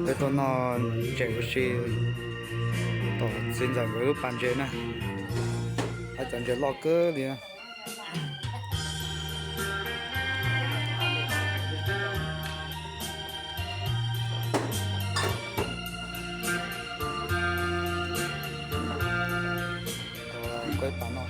Peb tuaj noj ntses ua si tom txiv ntxawm nkawd lub pas ntses na. Hais cov ntses loj kawg li na. Kuaib pas no.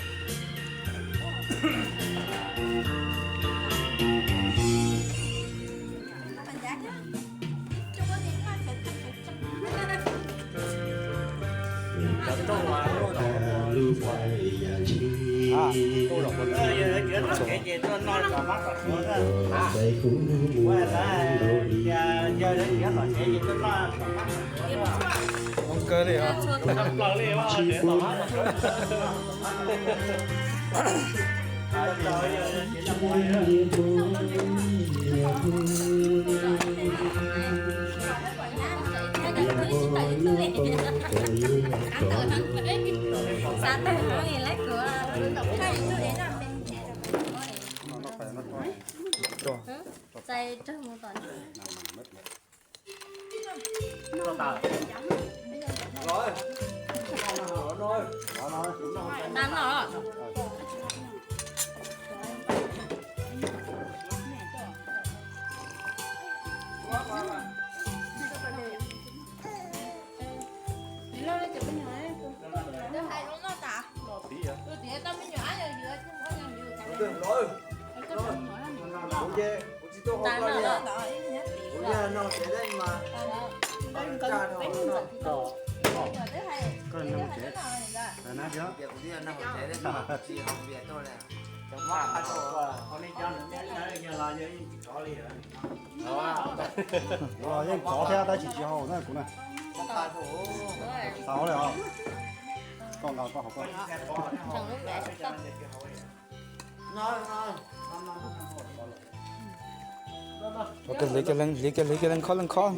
Zoo kawg li os. Yeej tsov thiab tab sis tsis haus na kuv na. Tau li os. Koj nqa koj haus koj. Hliv kiag hliv kiag hliv kiag leej khob leej khob.